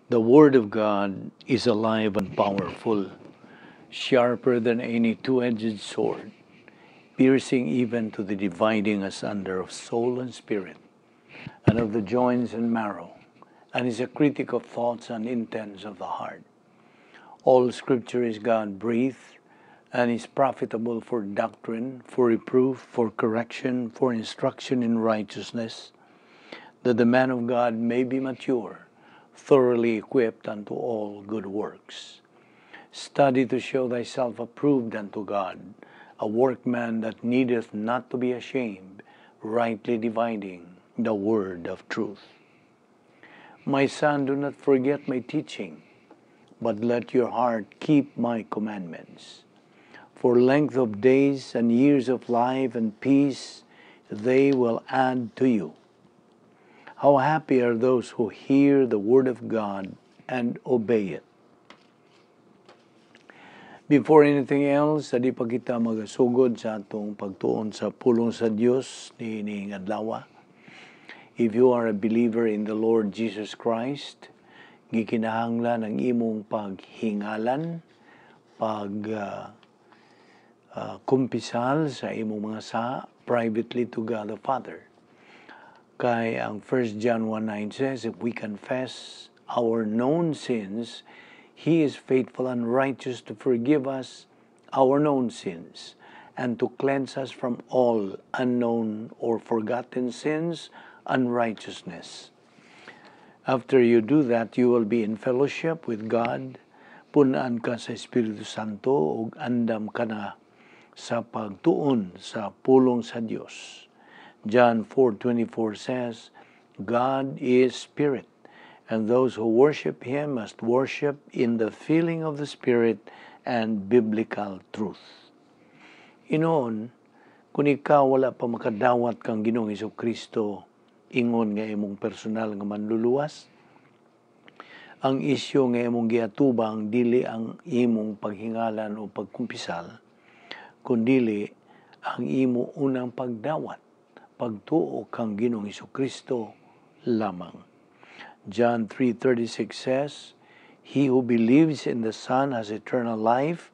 The Word of God is alive and powerful, sharper than any two-edged sword, piercing even to the dividing asunder of soul and spirit, and of the joints and marrow, and is a critic of thoughts and intents of the heart. All Scripture is God-breathed, and is profitable for doctrine, for reproof, for correction, for instruction in righteousness, that the man of God may be mature, thoroughly equipped unto all good works. Study to show thyself approved unto God, a workman that needeth not to be ashamed, rightly dividing the word of truth. My son, do not forget my teaching, but let your heart keep my commandments. For length of days and years of life and peace they will add to you. How happy are those who hear the word of God and obey it. Before anything else, adi pa kita magasugod sa atong pagtuon sa pulong sa Dios niining adlaw. If you are a believer in the Lord Jesus Christ, gikinahanglan ang imong paghingalan, pag kumpisal sa imong mga saa privately to God the Father. Kay ang 1 John 1:9 says, "If we confess our known sins, He is faithful and righteous to forgive us our known sins and to cleanse us from all unknown or forgotten sins, unrighteousness." After you do that, you will be in fellowship with God. Pun-an ka sa Espiritu Santo ug andam ka na sa pagtuon sa pulong sa Dios. John 4:24 says, "God is spirit, and those who worship Him must worship in the feeling of the Spirit and biblical truth." Inoon, kung ikaw wala pa makadawat kang Ginoong Kristo ingon nga imong personal nga manluluwas, ang isyu nga imong giatubang dili ang imong paghingalan o pagkumpisal, kundili ang imo unang pagdawat, pagtuo kang Ginoong Kristo lamang. John 3:36 says, "He who believes in the Son has eternal life,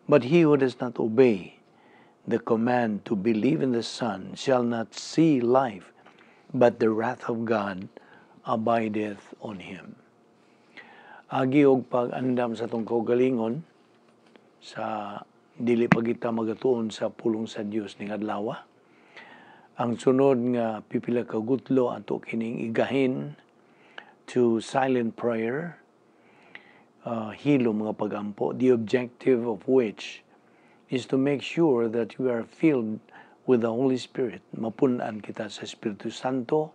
but he who does not obey the command to believe in the Son shall not see life, but the wrath of God abideth on him." Agi og pag-andam sa atong kaugalingon sa dili pa kita magatuon sa pulong sa Dios ning adlaw. Ang sunod nga pipila ka gutlo, ato kining igahin to silent prayer, hilom nga pagampo, the objective of which is to make sure that we are filled with the Holy Spirit. Mapun-an kita sa Espiritu Santo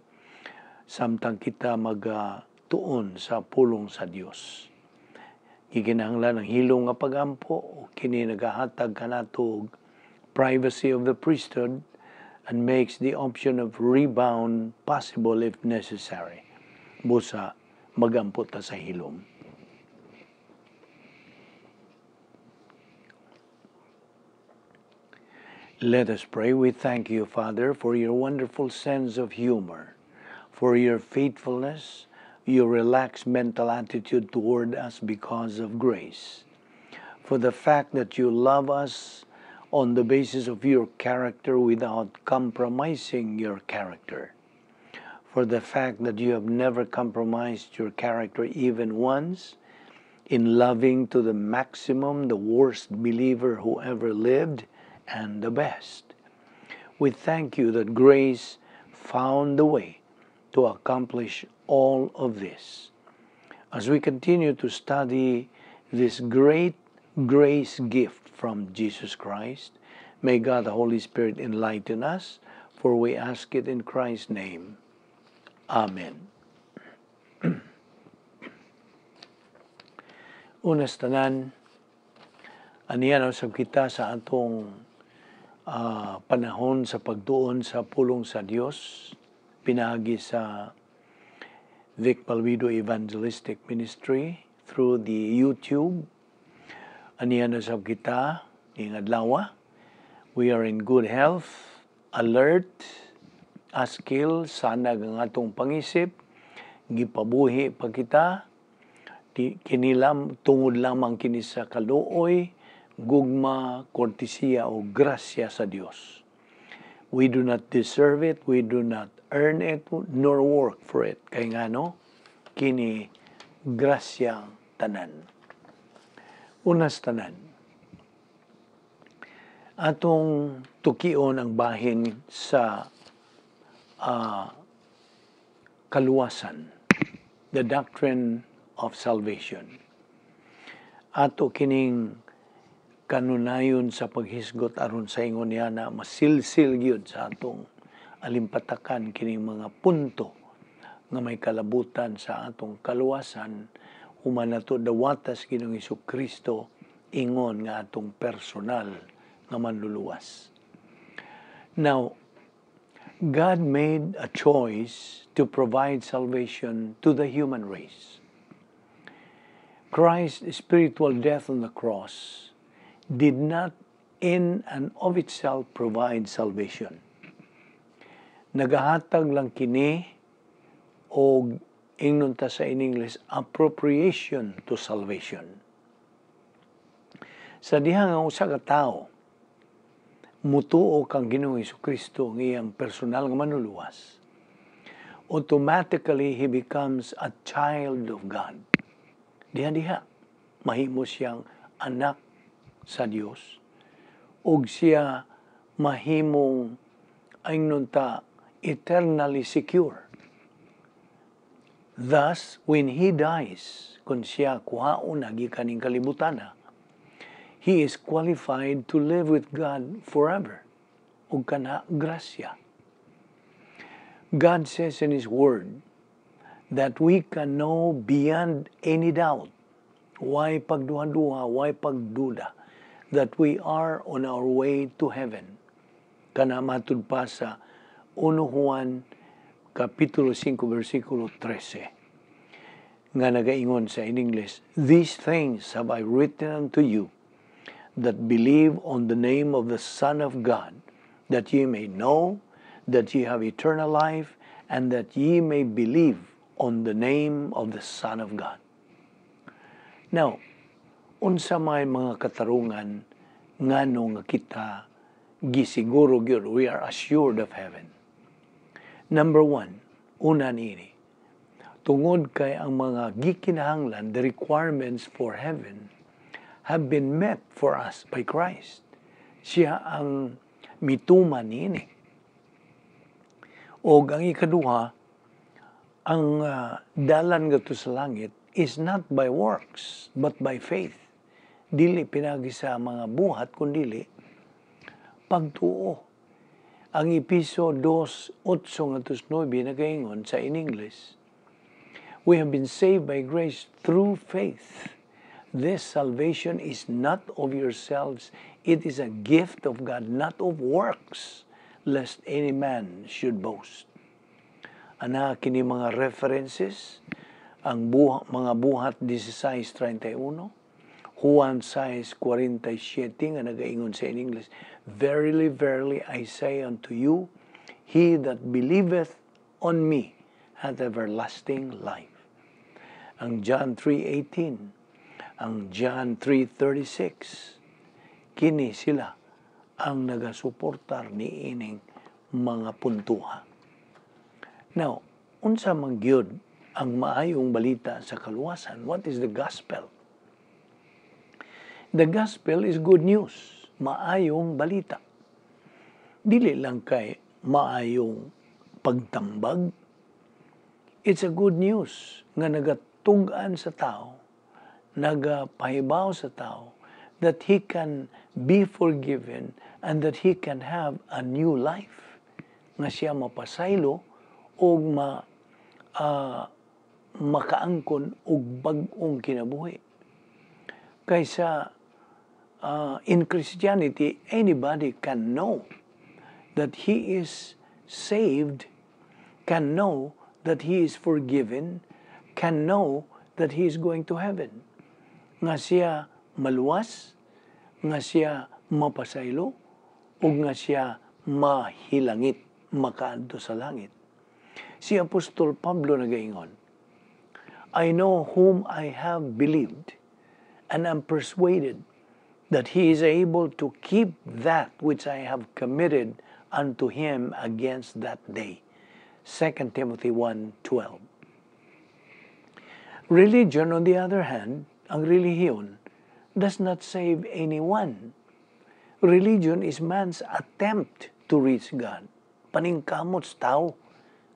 samtang kita magatuon sa pulong sa Dios. Gikinahanglan ang hilom nga pagampo o kini nagahatag kanato og privacy of the priesthood and makes the option of rebound possible if necessary. Busa magampo ta sa hilom. Let us pray. We thank you, Father, for your wonderful sense of humor, for your faithfulness, your relaxed mental attitude toward us because of grace, for the fact that you love us on the basis of your character without compromising your character, for the fact that you have never compromised your character even once in loving to the maximum the worst believer who ever lived and the best. We thank you that grace found the way to accomplish all of this. As we continue to study this great grace gift from Jesus Christ, may God the Holy Spirit enlighten us, for we ask it in Christ's name. Amen. Unas tanan, aniya na usab kita sa atong panahon sa pagtuon sa pulong sa Dios pinaagi sa Vic Balbido Evangelistic Ministry through the YouTube. Aniya na sab kita ning adlaw. We are in good health, alert, askil, sanag ang atong pangisip, gipabuhi pa kita. Kini tungod lamang kini sa kaluoy, gugma, kortesiya o grasya sa Dios. We do not deserve it, we do not earn it, nor work for it. Kay ngano, kini grasya tanan. Unas tanan, atong tukion ang bahin sa kaluwasan, the doctrine of salvation. Ato kining kanunayon sa paghisgot aron sa ingon niya na masilsil gyud sa atong alimpatakan kining mga punto nga may kalabutan sa atong kaluwasan human nato dawatas Ginoong Kristo ingon nga atong personal nga manluluwas. Now, God made a choice to provide salvation to the human race. Christ's spiritual death on the cross did not in and of itself provide salvation. Nagahatag lang kini og, ingnon ta sa in English, appropriation to salvation. Sa diha nga usa ka tawo mutuo kang Ginoong Kristo ang iyang personal nga manluluwas, automatically he becomes a child of God. Diha-diha, mahimo siyang anak sa Dios ug siya mahimong, ingnon ta, eternally secure. Thus, when he dies, kung siya kuhaon na gikan ning kalibutana, he is qualified to live with God forever. Ug kana grasya. God says in His Word that we can know beyond any doubt, why pagduha-duha, why pagduda, that we are on our way to heaven. Kana matud pa sa 1 Juan Kapitulo 5, versikulo 13 nga nagaingon sa in English, "These things have I written unto you that believe on the name of the Son of God, that ye may know that ye have eternal life, and that ye may believe on the name of the Son of God." Now, unsa may mga katarungan ngano nga kita gisiguro gyud, we are assured of heaven? Number one, una niini, tungod kay ang mga gikinahanglan, the requirements for heaven, have been met for us by Christ. Siya ang mituman niini. Og ang ikaduha, ang dalan ngadto sa langit is not by works, but by faith. Dili pinagi sa mga buhat, kundili pagtuo. Ang Epeso 2:8 ngadto 9 nagaingon sa in English, "We have been saved by grace through faith. This salvation is not of yourselves, it is a gift of God, not of works, lest any man should boast." Ana kini mga references, ang mga Buhat 16:31, Juan 6:47 nga nagaingon sa in English, "Verily, verily, I say unto you, he that believeth on me hath everlasting life." Ang John 3:18, ang John 3:36, kini sila ang nagasuportar ni ining mga puntuha. Now, unsa man gyud ang maayong balita sa kaluwasan? What is the gospel? The gospel is good news, maayong balita. Dili lang kay maayong pagtambag. It's a good news nga nagatug-an sa tao, nagapahibaw sa tao that he can be forgiven and that he can have a new life. Nga siya mapasaylo o makaangkon og bag-ong kinabuhi. Kaysa in Christianity, anybody can know that he is saved, can know that he is forgiven, can know that he is going to heaven. Nga siya maluwas, nga siya mapasaylo, ug nga siya mahilangit, makaadto sa langit. Si Apostol Pablo nagaingon, "I know whom I have believed, and am persuaded that he is able to keep that which I have committed unto him against that day." 2 Timothy 1:12. Religion, on the other hand, ang relihiyon, does not save anyone. Religion is man's attempt to reach God. Paningkamot sa tao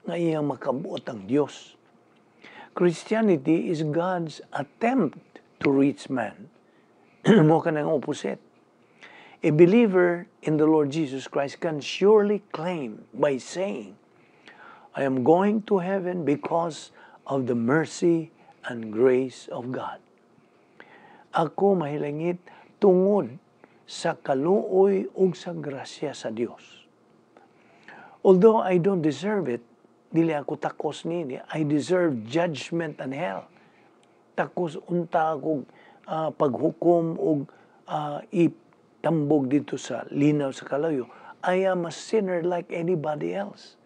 nga iyang makabuot ang Dios. Christianity is God's attempt to reach man. Mao kanang opposite. A believer in the Lord Jesus Christ can surely claim by saying, "I am going to heaven because of the mercy and grace of God." Ako mahilangit tungod sa kaluoy ug sa grasya sa Dios. Although I don't deserve it, dili ako takos nini, I deserve judgment and hell. Takos unta ako paghukom og itambog didto sa linaw sa kalayo. I am a sinner like anybody else.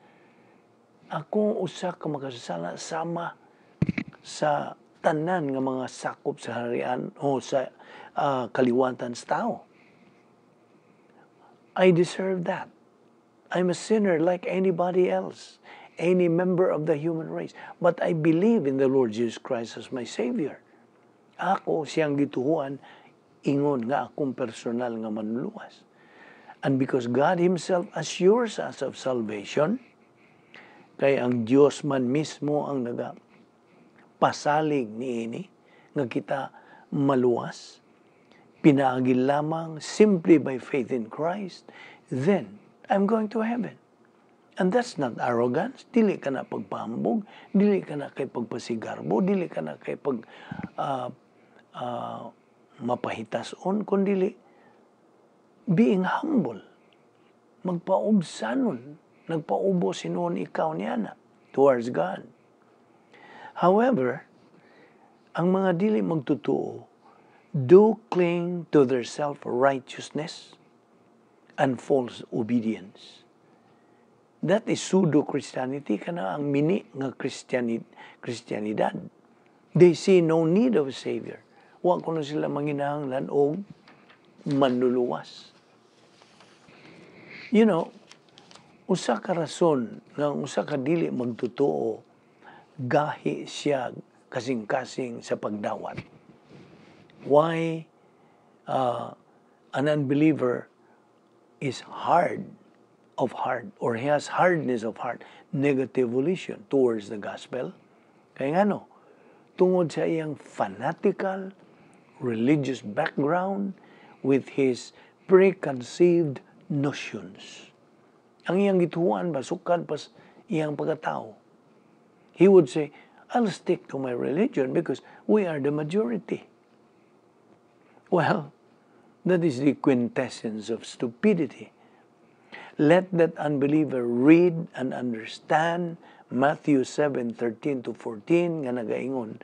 Ako usa ka makasasala sama sa tanan nga mga sakop sa harian o sa kaliwatan sa tao. I deserve that. I'm a sinner like anybody else, any member of the human race. But I believe in the Lord Jesus Christ as my Savior. Ako siyang gituohan ingon nga akong personal nga manluluwas. And because God Himself assures us of salvation, kay ang Dios man mismo ang naga pasalig niini nga kita maluwas, pinaagi lamang simply by faith in Christ, then I'm going to heaven. And that's not arrogance. Dili kana pagpahambog, dili kana kay pagpasigarbo, dili kana kay pag mapahitason, kundili being humble. Magpaubsanon, nagpaubos hinuon ikaw niana towards God. However, ang mga dili magtotoo do cling to their self-righteousness and false obedience. That is pseudo-Christianity, kana ang mini nga Christianidad. They see no need of a savior. Wa kuno sila manginahanglan og manluluwas. Usa ka rason nga ang usa ka dili magtotoo gahi siya kasing-kasing sa pagdawat. Why an unbeliever is hard of heart or he has hardness of heart, negative volition towards the gospel? Kay ngano? Tungod sa iyang fanatical religious background with his preconceived notions. Ang iyang gituohan ba, sukad pa iyang pagkatao. He would say, "I'll stick to my religion because we are the majority." Well, that is the quintessence of stupidity. Let that unbeliever read and understand Matthew 7:13 to 14 nga nagaingon,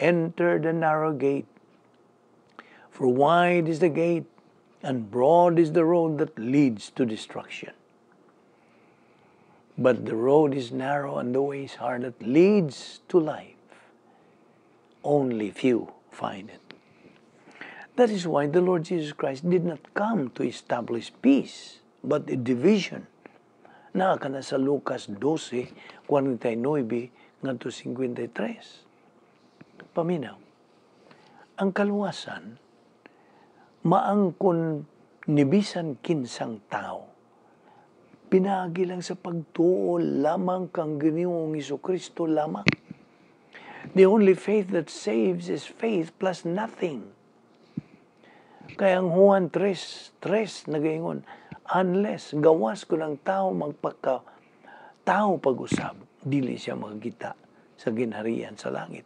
"Enter the narrow gate, for wide is the gate, and broad is the road that leads to destruction. But the road is narrow and the way is hard that leads to life. Only few find it." That is why the Lord Jesus Christ did not come to establish peace, but a division. Naa kana sa Lucas 12:49 ngadto 53. Paminaw. Ang kaluwasan, maangkon ni bisan kinsang tao, pinaagi lang sa pagtuo lamang kang Ginoong Kristo lamang. The only faith that saves is faith plus nothing. Kay ang Juan 3:3 nagaingon, unless gawas kung ang tao magpaka tao pag-usab, dili siya makakita sa ginharian sa langit.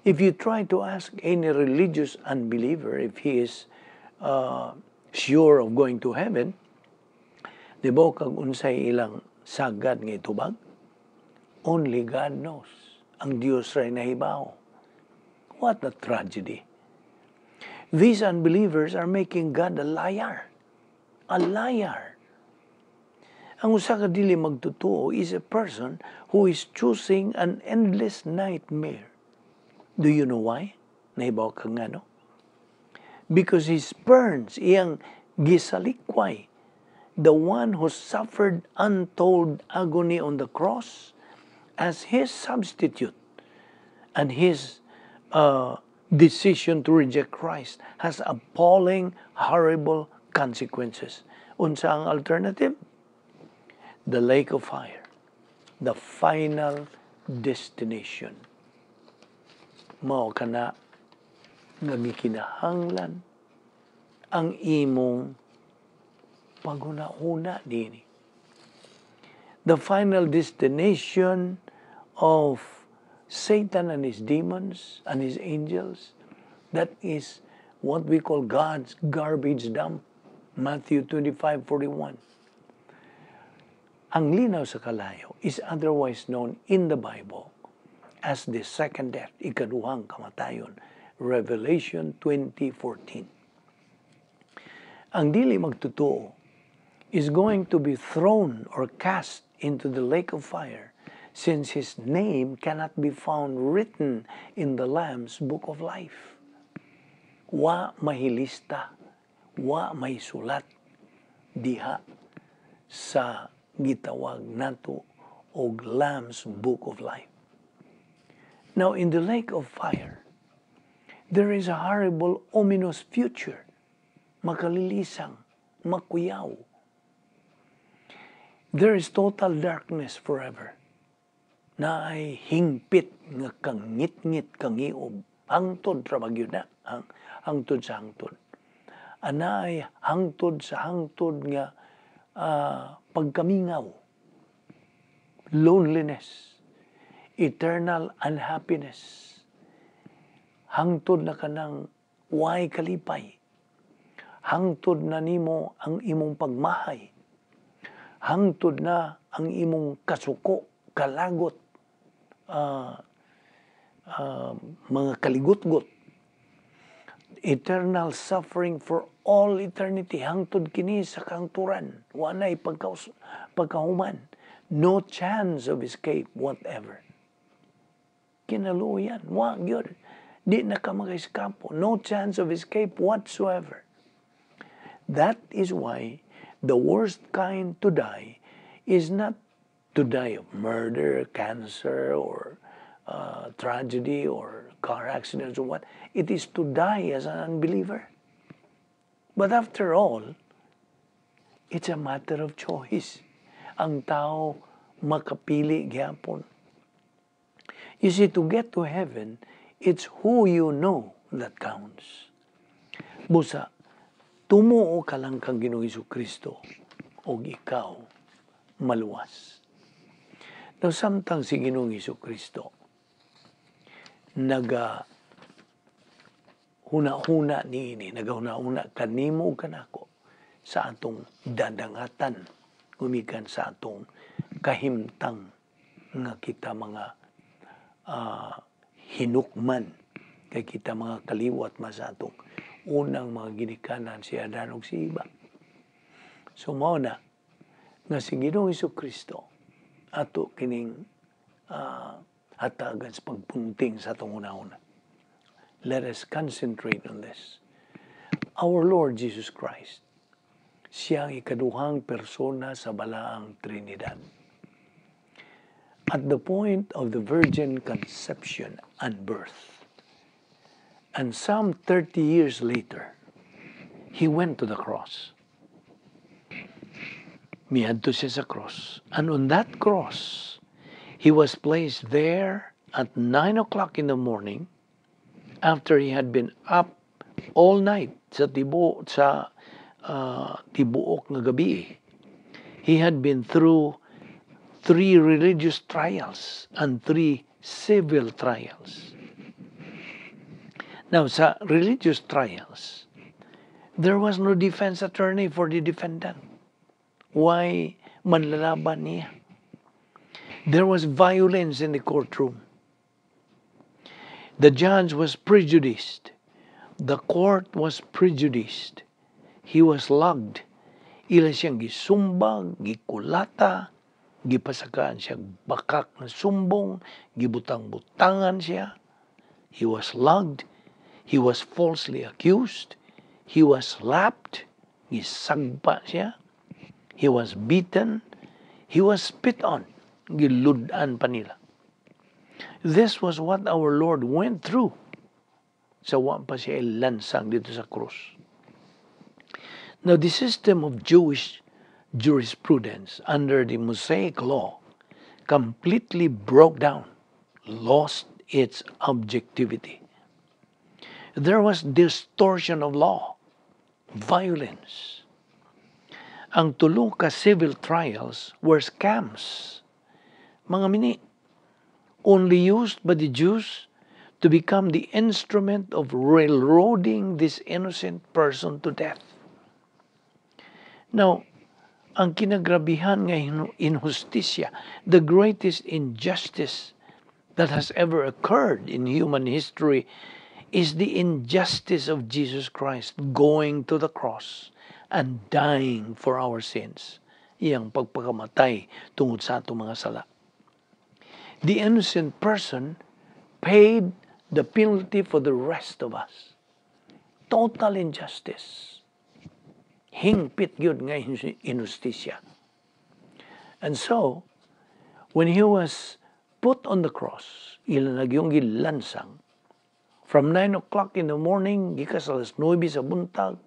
If you try to ask any religious unbeliever if he is sure of going to heaven, di ba kag unsay ilang sagad nga itubag? "Only God knows." Ang Dios ray nahibaw. What a tragedy. These unbelievers are making God a liar. A liar. Ang usa ka dili magtotoo is a person who is choosing an endless nightmare. Do you know why? Nahibaw ka ngano? Because he spurns, iyang gisalikway, the one who suffered untold agony on the cross as his substitute, and his decision to reject Christ has appalling, horrible consequences. Unsa ang alternative? The lake of fire, the final destination. Mao kana nga gikinahanglan ang imong paghuna-huna dini. The final destination of Satan and his demons and his angels, that is what we call God's garbage dump. Matthew 25:41. Ang linaw sa kalayo is otherwise known in the Bible as the second death, ikaduhang kamatayon. Revelation 20:14. Ang dili magtotoo is going to be thrown or cast into the lake of fire, since his name cannot be found written in the Lamb's book of life. Wa mahilista, wa may sulat diha sa gitawag nato og Lamb's Book of Life. Now, in the lake of fire, there is a horrible, ominous future. Makalilisang, makuyaw. There is total darkness forever. Naay hingpit nga kangitngit kangiob. Hangtod ra gyud na. Hangtod sa hangtod. Anaay hangtod sa hangtod nga pagkamingaw, loneliness, eternal unhappiness, hangtod na kanang way kalipay, hangtod na nimo ang imong pagmahay, hangtod na ang imong kasuko, kalagot, mga kaligutgot, eternal suffering for all eternity, hangtod kini sa kahangturan, walay pagkahuman, no chance of escape whatever. Kinaluoyan, wa gyud. Di na ka maka-eskapo. No chance of escape whatsoever. That is why the worst kind to die is not to die of murder, cancer, or tragedy, or car accidents, or what. It is to die as an unbeliever. But after all, it's a matter of choice. Ang tao makapili gyapon. You see, to get to heaven, it's who you know that counts. Busa, tumuo ka lang kang Ginoong Kristo og ikaw maluwas. Now, samtang si Ginoong Kristo naga huna-huna niini, nagahuna-huna kanimo ug kanako sa atong dadangatan gumikan sa atong kahimtang nga kita mga hinukman kay kita mga kaliwat man sa atong unang mga ginikanan, si Adan ug si Eva. So mao na nga si Ginoong Kristo ato kining hatagan sa pagpunting sa atong una-una. Let us concentrate on this. Our Lord Jesus Christ, siya ang ikaduhang persona sa Balaang Trinidad. At the point of the virgin conception and birth, and some 30 years later, he went to the cross. Miadto siya sa cross. And on that cross, he was placed there at 9 o'clock in the morning after he had been up all night sa tibuok nga gabi. He had been through three religious trials and three civil trials. Now, sa religious trials, there was no defense attorney for the defendant. Way manlalaban niya? There was violence in the courtroom. The judge was prejudiced. The court was prejudiced. He was flogged. Ila siyang gisumbag, gikulata, gipasakaan siya bakak na sumbong, gibutang-butangan siya. He was flogged, he was falsely accused, he was slapped, gisagpa siya, he was beaten, he was spit on, gilud-an pa nila. This was what our Lord went through sa wa pa siya ilansang didto sa krus. Now, the system of Jewish jurisprudence under the Mosaic Law completely broke down, lost its objectivity. There was distortion of law, violence. Ang tulo ka civil trials were scams, mga mini, only used by the Jews to become the instrument of railroading this innocent person to death. Now, ang kinagrabihan nga inhustisya, the greatest injustice that has ever occurred in human history, is the injustice of Jesus Christ going to the cross and dying for our sins. Iyang pagpakamatay tungod sa atong mga sala. The innocent person paid the penalty for the rest of us. Total injustice. Hingpit gyud nga inhustisya. And so, when he was put on the cross, ila na gyung gilansang, from 9 o'clock in the morning, gikas alas 9 sa buntag,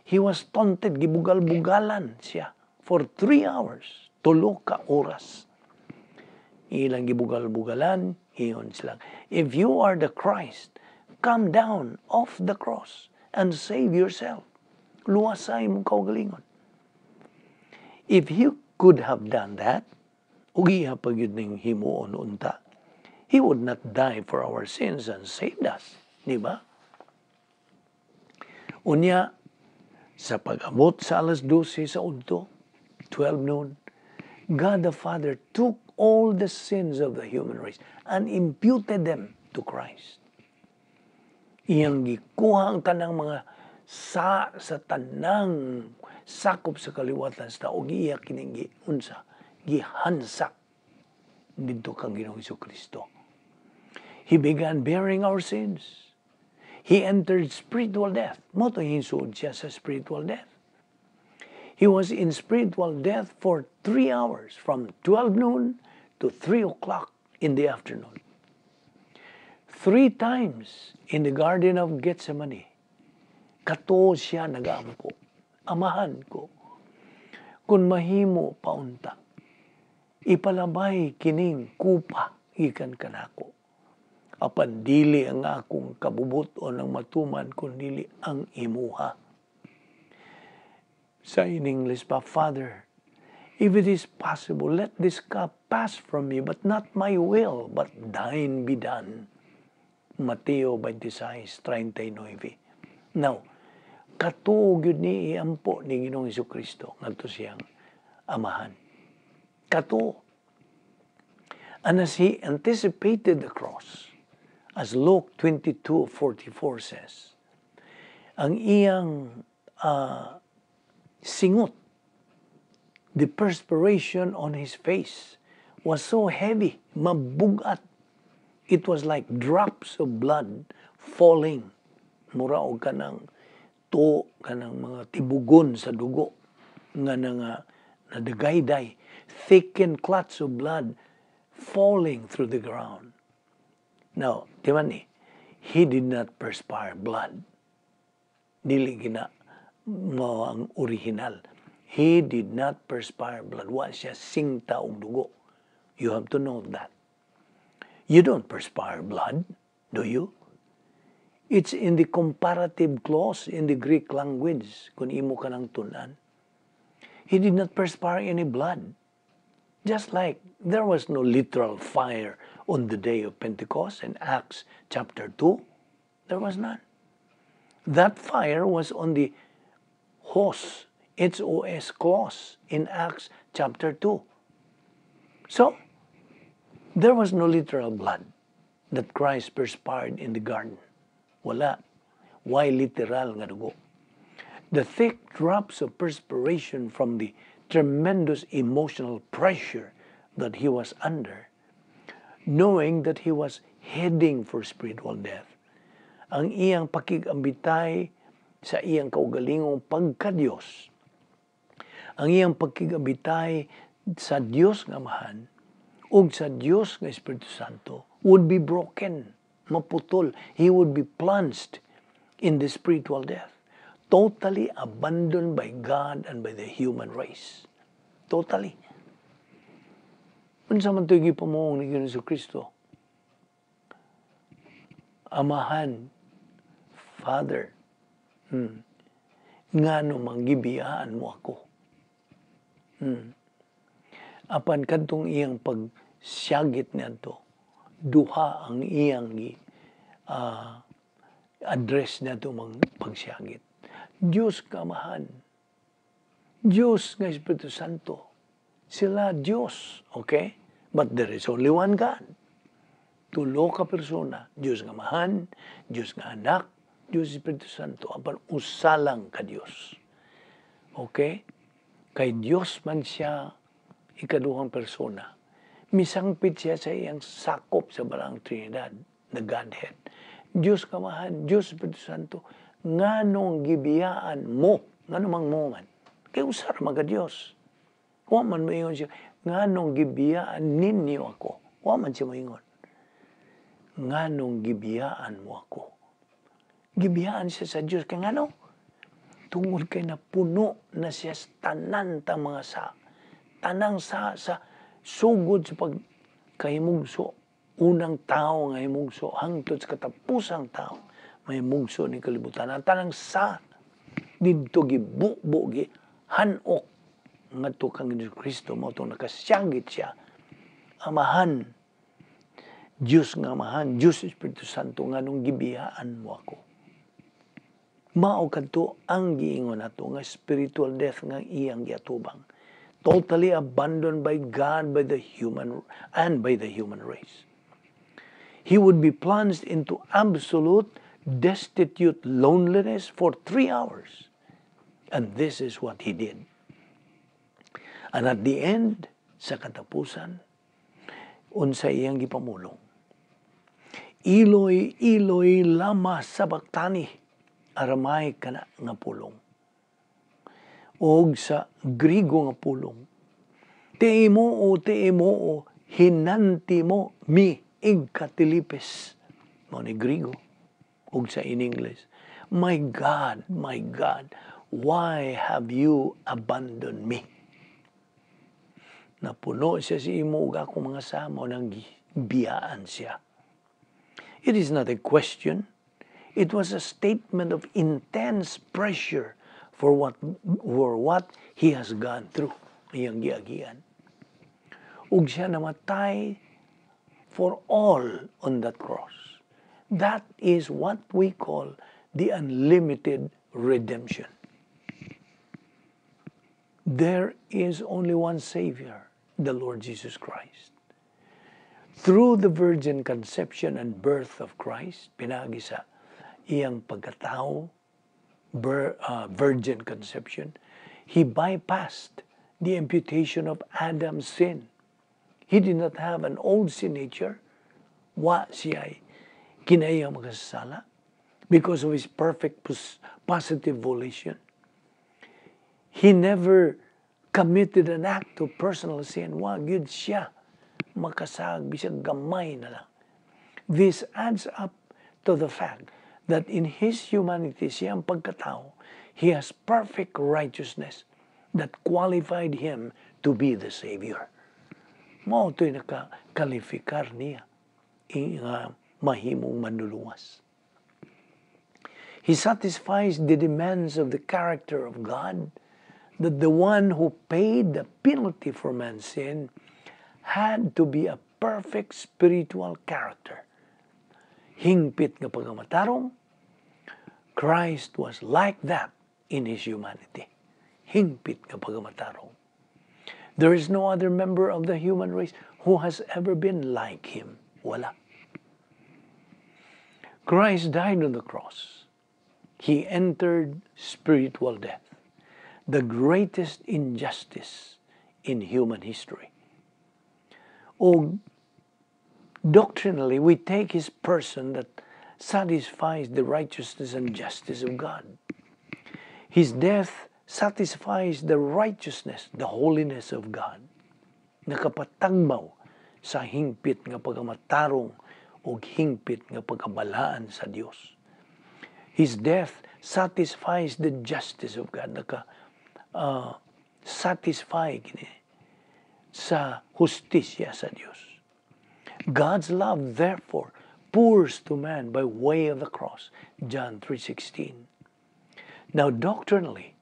he was taunted, gibugal-bugalan siya for 3 hours, tulo ka oras. Ilang gibugal-bugalan, ingon sila, "If you are the Christ, come down off the cross and save yourself. Luwasay imong kaugalingon." If he could have done that, ug iya pa gyud ning himuon unta, he would not die for our sins and saved us. Di ba? Unya, sa pag-abot sa alas 12 sa udto, 12 noon, God the Father took all the sins of the human race and imputed them to Christ. Iyang gikuha ang tanang mga sa tanang sakop sa kaliwatan sa ug iya kining giunsa, gihansak didto kang Ginoong Kristo. He began bearing our sins. He entered spiritual death. Mao to hisuod siya sa spiritual death. He was in spiritual death for 3 hours, from 12 noon to 3 o'clock in the afternoon. Three times in the Garden of Gethsemane, katuo siya nagaampo, "Amahan ko, kung mahimo pa unta, ipalabay kining kupa gikan kanako. Apan dili ang akong kabubut-on ang matuman, kundi ang imuha." Sa in English pa, "Father, if it is possible, let this cup pass from me, but not my will, but thine be done." Mateo 26:39. Now, katuo gyud ni iampo ni Ginoong Kristo ngadto siyang Amahan. Katuo. And as he anticipated the cross, as Luke 22:44 says, ang iyang singot, the perspiration on his face was so heavy, mabugat. It was like drops of blood falling. Mura og kanang to kanang mga tibugon sa dugo nga nga nadagayday, thickened clots of blood falling through the ground. Now, di man ni, he did not perspire blood. Dili gina mao ang original. He did not perspire blood. Wa siya singta og dugo. You have to know that. You don't perspire blood, do you? It's in the comparative clause in the Greek language kung imo ka nang tun-an. He did not perspire any blood. Just like there was no literal fire on the day of Pentecost in Acts chapter 2, there was none. That fire was on the hos, H-O-S clause in Acts chapter 2. So, there was no literal blood that Christ perspired in the garden. Wala. Why literal nga dugo? The thick drops of perspiration from the tremendous emotional pressure that he was under Knowing that he was heading for spiritual death, ang iyang pakigambitay sa iyang kaugalingong pagka-Diyos, ang iyang pakigambitay sa Dios nga Amahan ug sa Dios nga Espiritu Santo would be broken, maputol. He would be plunged in the spiritual death. Totally abandoned by God and by the human race. Totally. Unsa man to'y gipamuong ni Ginoong Kristo? "Amahan, Father, ngano man gibiyaan mo ako?" Apan kadtong iyang pagsiyagit niadto, duha ang iyang gi address niadto mang pagsiyagit. Diyos nga Amahan, Diyos nga Espiritu Santo, sila Diyos, okay? But there is only one God. Tulo ka persona, Diyos nga Amahan, Diyos nga Anak, Diyos Espiritu Santo, apan usa lang ka Diyos. Okay? Kay Diyos man siya ikaduhang persona. Misangpit siya sa iyang sakop sa Balaang Trinidad, the Godhead. Diyos nga Amahan, Diyos Espiritu Santo, nganong gibiyaan mo, ngano mang mo man? Kay usa ra man ka Diyos. Wa man moingon siya, "Nganong gibiyaan ninyo ako?" Wa man siya moingon. "Nganong gibiyaan mo ako?" Gibiyaan siya sa Diyos. Kay ngano? Tungod kay napuno na siya sa tanan ta mga sa. Tanang sa sugod sa pagkahimugso. Unang tao nga himugso hangtod sa katapusang tao may mugso ni kalibutan. Ang tanang sa didto gibubo, gi hanok ngadto kang Hesus Kristo. Mao tong nakasyagit siya, "Amahan, Diyos nga Amahan, Diyos Espiritu Santo, nganong gibiyaan mo ako?" Mao kadto ang giingon nato nga spiritual death nga iyang giatubang. Totally abandoned by God, by the human and by the human race. He would be plunged into absolute destitute loneliness for 3 hours. And this is what he did. And at the end, sa katapusan, unsa iyang gipamulong? "Eloi, Eloi, lama sabachthani." Aramaic kana nga pulong. Og sa Grigo nga pulong, "Θεέ μου, Θεέ μου, ἱνατί με ἐκατέλειπες?" Mao ni Grigo. Og sa in English, "My God, my God, why have you abandoned me?" Napuno siya si imo ug akong mga samo nang biyaan siya. It is not a question. It was a statement of intense pressure for what he has gone through. Iyang giagian. Ug siya namatay for all on that cross. That is what we call the unlimited redemption. There is only one Savior, the Lord Jesus Christ. Through the virgin conception and birth of Christ, pinagi sa iyang pagkatao, virgin conception, he bypassed the imputation of Adam's sin. He did not have an old sin nature. Wa siya kinahiyang makasasala because of his perfect positive volition. He never committed an act of personal sin. Wa gyud siya makasag bisag gamay na lang. This adds up to the fact that in his humanity, siyang pagkatao, he has perfect righteousness that qualified him to be the Savior. Mao to'y nakakalifikar niya nga mahimong manluluwas. He satisfies the demands of the character of God that the one who paid the penalty for man's sin had to be a perfect spiritual character. Hingpit nga pagkamatarong, Christ was like that in his humanity. Hingpit nga pagkamatarong. There is no other member of the human race who has ever been like him. Wala. Christ died on the cross. He entered spiritual death, the greatest injustice in human history. O Doctrinally, we take His person that satisfies the righteousness and justice of God. His death satisfies the righteousness, the holiness of God. Nakapatagbaw sa hingpit nga pagkamatarong o hingpit nga pagkabalaan sa Dios. His death satisfies the justice of God. Naka satisfy kini sa hustisya sa Dios. God's love, therefore, pours to man by way of the cross. John 3:16. Now, doctrinally,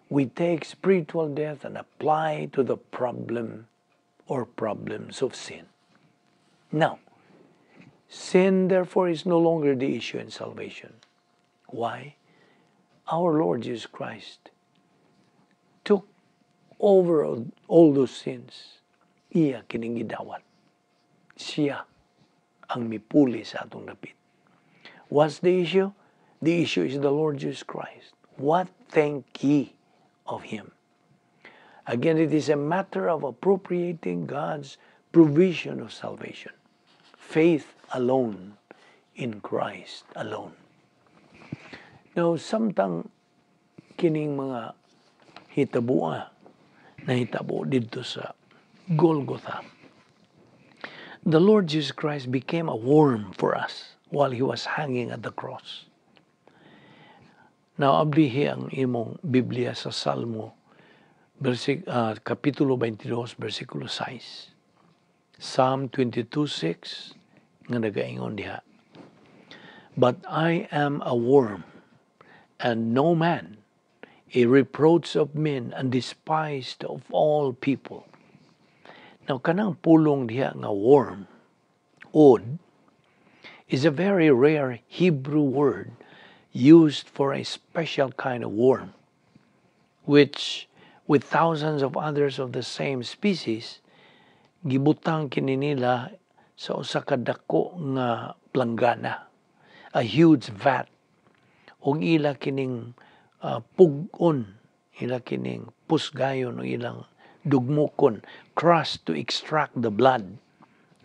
we take spiritual death and apply to the problem or problems of sin. Now, sin, therefore, is no longer the issue in salvation. Why? Our Lord Jesus Christ took over all those sins. Iya kining gidawat. Siya ang mipuli sa atong dapit. What's the issue? The issue is the Lord Jesus Christ. What think ye of Him? Again, it is a matter of appropriating God's provision of salvation. Faith alone in Christ alone. Now, samtang kining mga hitabua nahitabo didto sa Golgotha, the Lord Jesus Christ became a worm for us while He was hanging at the cross. Now, ablihi ang imong Biblia sa Salmo, Kapitulo 22, versikulo 6. Psalm 22:6 nga nagaingon diha: "But I am a worm and no man, a reproach of men and despised of all people." Now, kanang pulong diha nga worm, od, is a very rare Hebrew word used for a special kind of worm, which, with thousands of others of the same species, gibutang kini nila sa usa ka dako nga planggana, a huge vat, ug ila kining pug-on, ila kining pusgayon o ilang dugmukon, crushed to extract the blood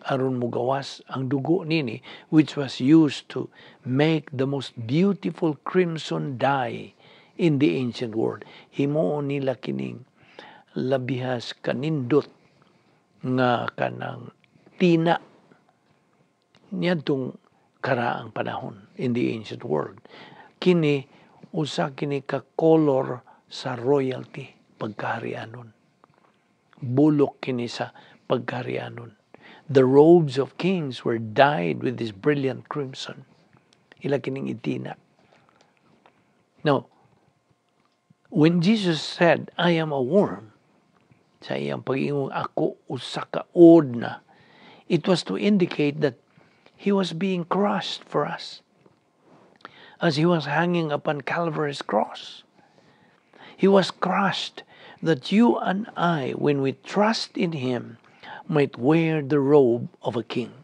aron mugawas ang dugo nini, which was used to make the most beautiful crimson dye in the ancient world. Himuon nila kining labihas kanindot nga kanang tina niadtong karaang panahon in the ancient world. Kini usa kini ka color sa royalty, pagkaharianon. Bulok kini sa pagkaharianon. The robes of kings were dyed with this brilliant crimson. Ila kining itina. Now, when Jesus said, "I am a worm," sa iyang pag-ingon, "Ako usa ka od na," it was to indicate that He was being crushed for us as He was hanging upon Calvary's cross. He was crushed that you and I, when we trust in Him, might wear the robe of a king.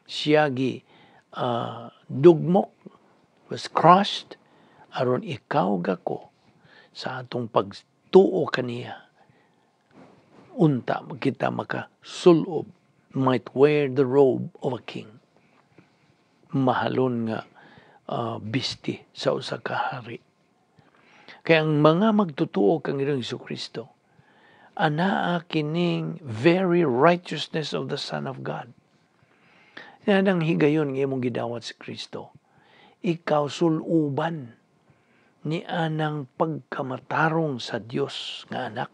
Siya gi dugmok, was crushed, aron ikaw ug ako sa atong pagtuo kaniya unta kita makasulob, might wear the robe of a king. Mahalon nga bisti sa usa ka hari. Kaya ang mga magtutuo kang Ginoong Kristo, anaa kining very righteousness of the Son of God. Yan ang higayon nga imong gidawat si Kristo. Ikaw suluban ni anang pagkamatarong sa Dios nga anak.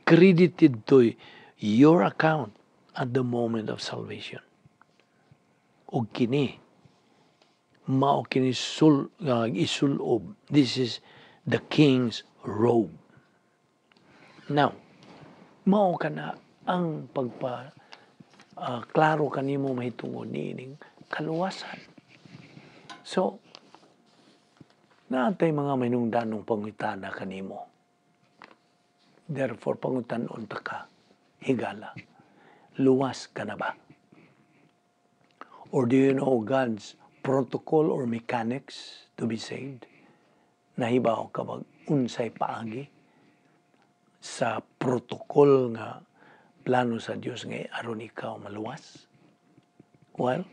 Credited to your account at the moment of salvation. Ug kini mao kini isulob. This is the king's robe. Now, mao kana ang pagpa klaro kanimo mahitungod niining kaluwasan. So, naatay mga mahinungdanong pangutana kanimo. Therefore, pangutan-on ta ka, higala. Luwas ka na ba? Or do you know God's protocol or mechanics to be saved? Nahibaw ka bag unsay paagi sa protocol nga plano sa Dios nga aron ikaw maluwas? Well,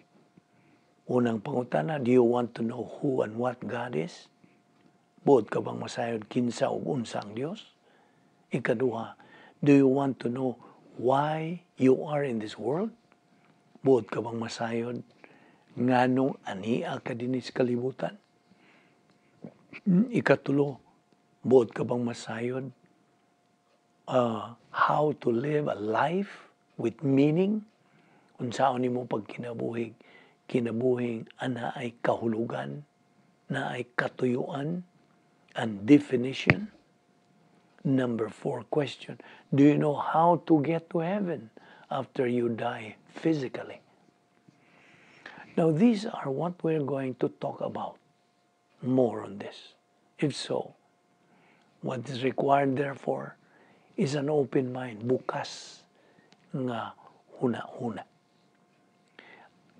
unang pangutana, do you want to know who and what God is? Buot ka bang masayod kinsa ug unsa ang Dios? Ikaduha, do you want to know why you are in this world? Buot ka bang masayod nganong ania ka dinhi sa kalibutan? Ikatulo, buot ka bang masayod how to live a life with meaning? Unsaon nimo pagkinabuhi, kinabuhing anaay kahulugan, naay katuyuan, and definition? Number four question, do you know how to get to heaven after you die physically? Now, these are what we're going to talk about more on this. If so, what is required, therefore, is an open mind, bukas nga huna-huna.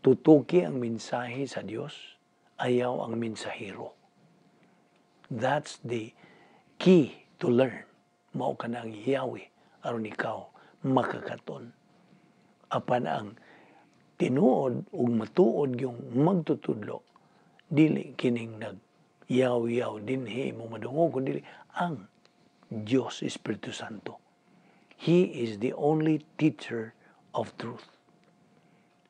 Tutuki ang mensahe sa Dios, ayaw ang mensahero. That's the key to learn. Mao kana ang yawi aron ikaw makakaton. Apan ang tinuod ug matuod yung magtutudlo, dili kining nag yaw-yaw dinhi mo madungog, kundi ang Diyos Espiritu Santo. He is the only teacher of truth.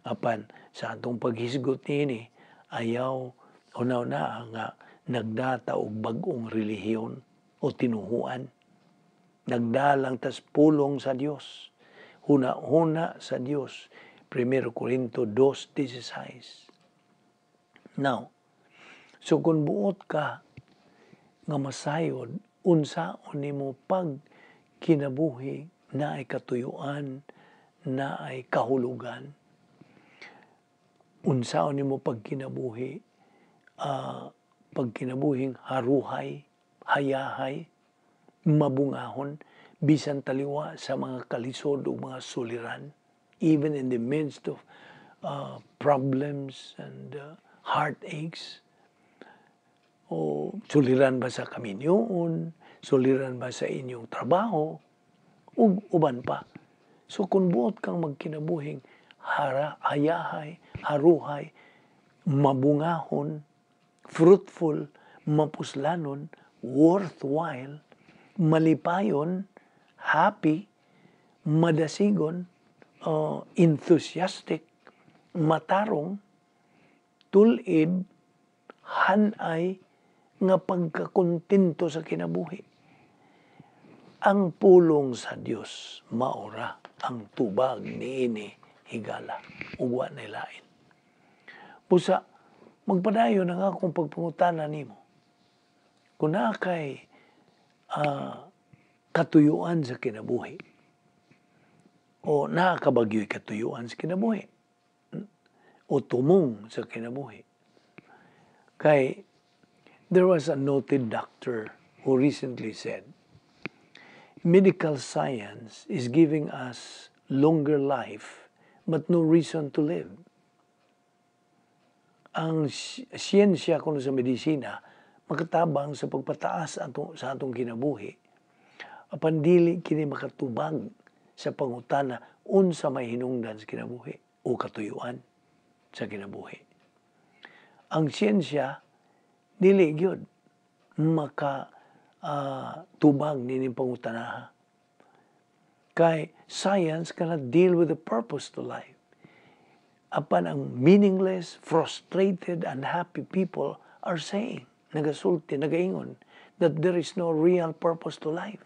Apan sa atong paghisgot niini, ayaw una-una nga nagdata og bag-ong relihiyon o tinuhuan. Nagdalang tas pulong sa Dios. Huna-huna sa Dios. 1 Corinto 2:16. Now, so kung buot ka nga masayod unsaon nimo pag kinabuhi naay katuyuan, naay kahulugan, unsaon nimo pagkinabuhi, pagkinabuhing haruhay, hayahay, mabungahon, bisan taliwa sa mga kalisod o mga suliran, even in the midst of problems and heartaches, o suliran ba sa kaminyoon, suliran ba sa inyong trabaho, ug uban pa. So kung buot kang magkinabuhing hayahay, haruhay, mabungahon, fruitful, mapuslanon, worthwhile, malipayon, happy, madasigon, enthusiastic, matarong, tulid, hanay, nga pagkakontento sa kinabuhi. Ang pulong sa Dios maora ang tubag niini, higala, ug wa nay lain. Busa magpadayon ang akong pagpangutana nimo. Kung naa kay katuyuan sa kinabuhi, o naa ka ba gyoy katuyuan sa kinabuhi, o tumong sa kinabuhi? Kay there was a noted doctor who recently said, "Medical science is giving us longer life but no reason to live." Ang siyensya kuno sa medisina makatabang sa pagpataas sa atong kinabuhi. Apan dili kini makatubag sa pangutana unsa may hinungdan sa kinabuhi o katuyuan sa kinabuhi. Ang siyensya dili gyud maka tubag nining pangutanaha. Kay science cannot deal with the purpose to life. Apan ang meaningless, frustrated, unhappy people are saying, nagasulti, nagaingon, that there is no real purpose to life.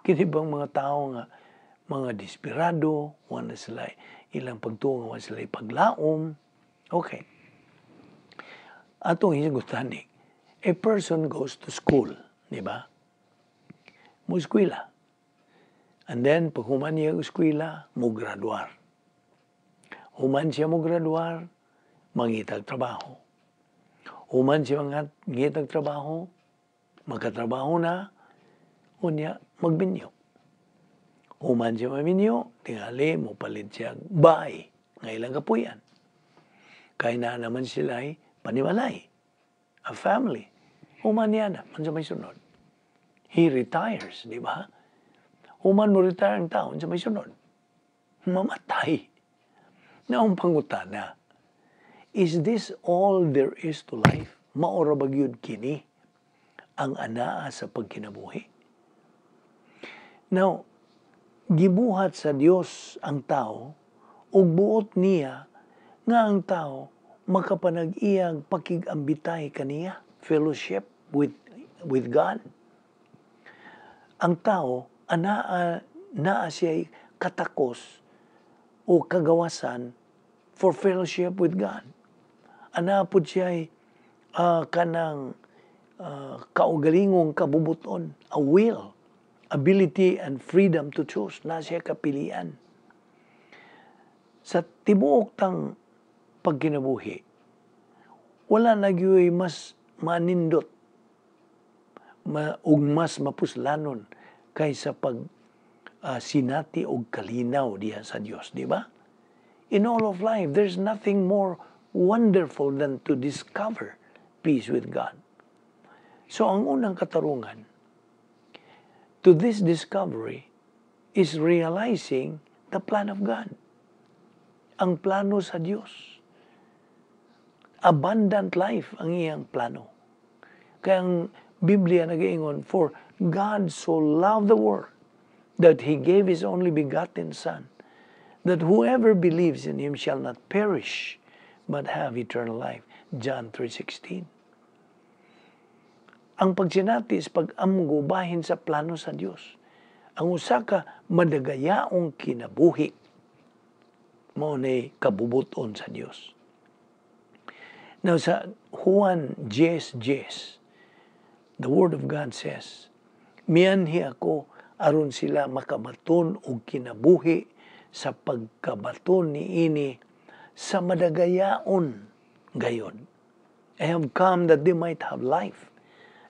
Kini bang mga tao nga mga desperado, wala sila ilang pagtuo, wala sila paglaom? Okay. Atong hisgutan ni, a person goes to school, di ba? Mo eskwela. And then, pag human niya eskwela, mo graduar. Human siya mo graduar, mangitag trabaho. Human siya mangitag trabaho, magkatrabaho na, unya, magminyo. Human siya maminyo, tingali, mo palit siya bahay, nga ilang kapuyan. Kaya na naman sila ay panimalay, a family. Human niya na, man sa may sunod? He retires, di ba? Human mo retire ang tao, sa may sunod? Mamatay. Now, ang pangutana, is this all there is to life? Mao ra ba gyud kini ang anaa sa pagkinabuhi? Now, gibuhat sa Dios ang tao ug buot niya nga ang tao makapanag-iyag pakig-ambitay kaniya, fellowship with God. Ang tao anaa naa siya katakos o kagawasan for fellowship with God. Anaa pud siya kanang kaugalingong kabubuton, a will, ability and freedom to choose, na siya kapilian. Sa tibuok tang pagkinabuhi, wala na gyuy mas manindot ug mas mapuslanon kaysa pag sinati og kalinaw diha sa Dios, di ba? In all of life, there's nothing more wonderful than to discover peace with God. So ang unang katarungan to this discovery is realizing the plan of God. Ang plano sa Dios. Abundant life ang iyang plano. Kaya ang Biblia nagaingon, "For God so loved the world that He gave His only begotten Son, that whoever believes in Him shall not perish, but have eternal life." John 3.16. Ang pagsinati is pag-amgo bahin sa plano sa Dios. Ang usa ka madagayaong kinabuhi mao ni kabubuton sa Dios. Now sa Juan 10:10, the Word of God says, "Mianhi ako aron sila makabaton og kinabuhi sa pagkabaton niini sa madagayaon gayod." "I have come that they might have life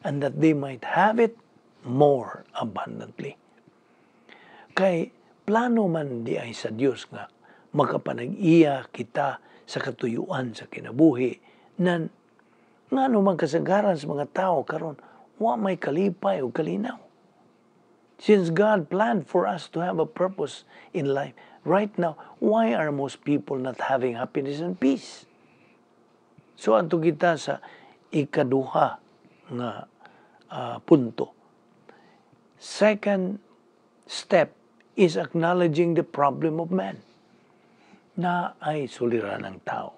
and that they might have it more abundantly." Kay plano man diay sa Dios nga makapanag-iya kita sa katuyuan sa kinabuhi nan ngano man kasagaran sa mga tao karon wa may kalipay o kalinaw? Since God planned for us to have a purpose in life, right now, why are most people not having happiness and peace? So adto kita sa ikaduha nga punto. Second step is acknowledging the problem of man naay suliran ang tao.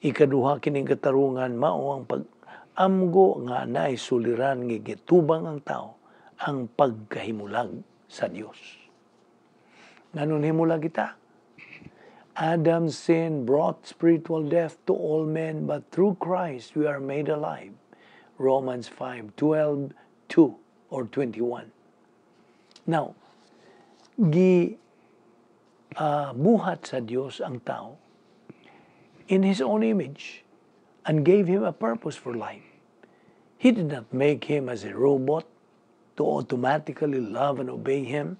Ikaduha kining katarungan mao ang pag-amgo nga naay suliran nga gitubang ang tao, ang pagkahimulag sa Dios. Nganong himulag kita? Adam's sin brought spiritual death to all men, but through Christ we are made alive. Romans 5, 12, 2 or 21. Now, gi buhat sa Dios ang tao in His own image and gave him a purpose for life. He did not make him as a robot to automatically love and obey Him.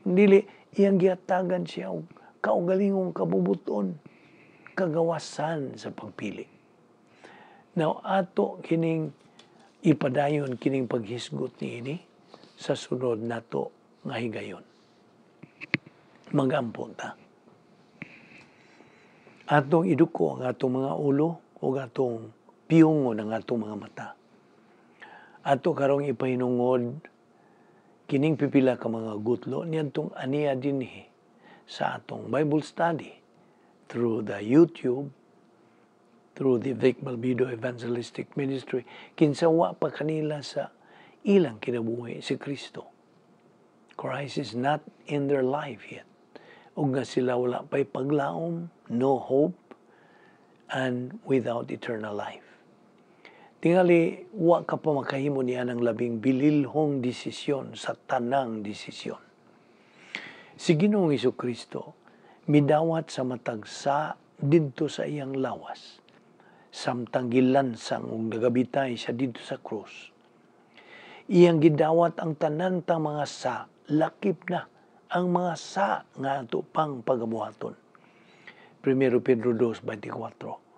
Dili, iyang gihatagan siya og kaugalingong kabubuton, kagawasan sa pagpili. Now, ato kining ipadayon kining paghisgot niini sa sunod nato nga higayon. Magampo ta. Atong iduko ang atong mga ulo ug atong piyungon ang atong mga mata. Ato karong ipahinungod kining pipila ka mga gutlo niadtong aniya dinhi sa atong Bible study through the YouTube, through the Vic Balbido Evangelistic Ministry, kinsa wa pa kanila sa ilang kinabuhi si Kristo. Christ is not in their life yet. Ug nga sila wala pa'y paglaom, no hope, and without eternal life. Tingali, wa ka pa makahimo niya ng labing bililhong desisyon sa tanang desisyon. Si Ginoong Kristo midawat sa matag sa didto sa iyang lawas, samtang gilansang ug nagabitay siya didto sa krus. Iyang gidawat ang tanan tang mga sa, lakip na ang mga sa nga ato pang pagabuhaton. 1 Pedro 2.24.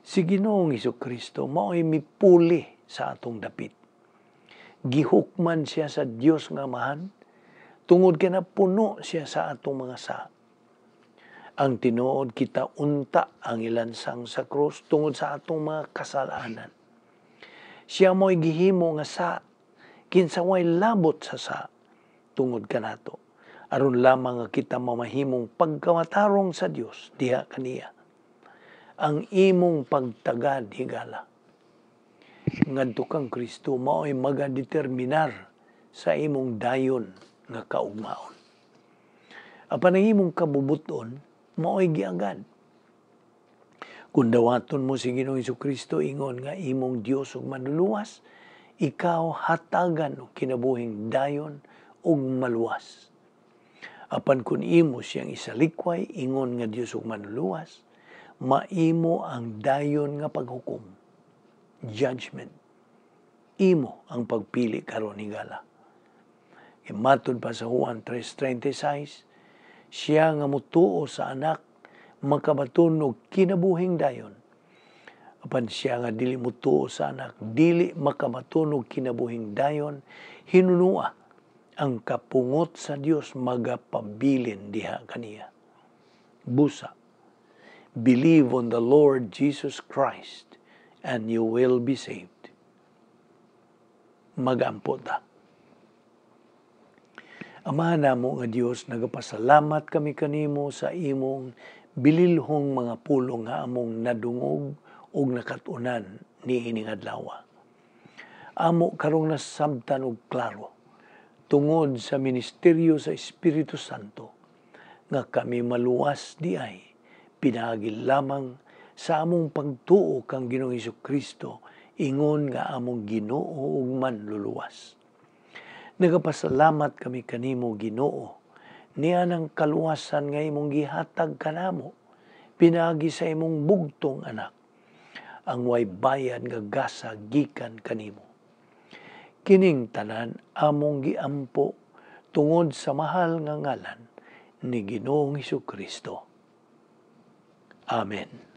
Si Ginoong Kristo mao'y mipuli sa atong dapit. Gihukman siya sa Dios nga Amahan tungod kay napuno siya sa atong mga sa. Ang tinuod, kita unta ang ilansang sa krus tungod sa atong mga kasalanan. Siya mo'y gihimo nga sa kinsa way labot sa sa tungod kanato, aron lamang nga kita mamahimong pagkamatarong sa Dios diha kaniya. Ang imong pagtagad, higala, ngadto kang Kristo mao'y magadeterminar sa imong dayon nga kaugmaon. Apan ang imong kabubuton mao'y giagad. Kung dawaton mo si Ginoong Kristo ingon nga imong Dios ug Manluluwas, ikaw hatagan og kinabuhing dayon ug maluwas. Apan kung imo siyang isalikway ingon nga Dios ug Manluluwas, maimo ang dayon nga paghukom, judgment. Imo ang pagpili karon, higala. Matud pa sa Juan 3:36, siya nga mutuo sa Anak makabaton og kinabuhing dayon. Apan siya nga dili mutuo sa Anak, dili makabaton og kinabuhing dayon, hinunua ang kapungot sa Dios magapabilin diha kaniya. Busa, believe on the Lord Jesus Christ and you will be saved. Magampo ta. Ama namo nga Dios, nagapasalamat kami kanimo sa imong bililhong mga pulong nga among nadungog ug nakat-unan niining adlaw. Amo karong nasabtan og klaro tungod sa ministeryo sa Espiritu Santo nga kami maluwas diay pinaagi lamang sa among pagtuo kang Ginoong Kristo ingon nga among Ginoo ug Manluluwas. Nagapasalamat kami kanimo, Ginoo, niya ng kaluwasan nga imong gihatag kanamo pinaagi sa imong bugtong Anak, ang way bayad nga gasa gikan kanimo. Kining tanan among giampo tungod sa mahal nga ngalan ni Ginoong Kristo. Amen.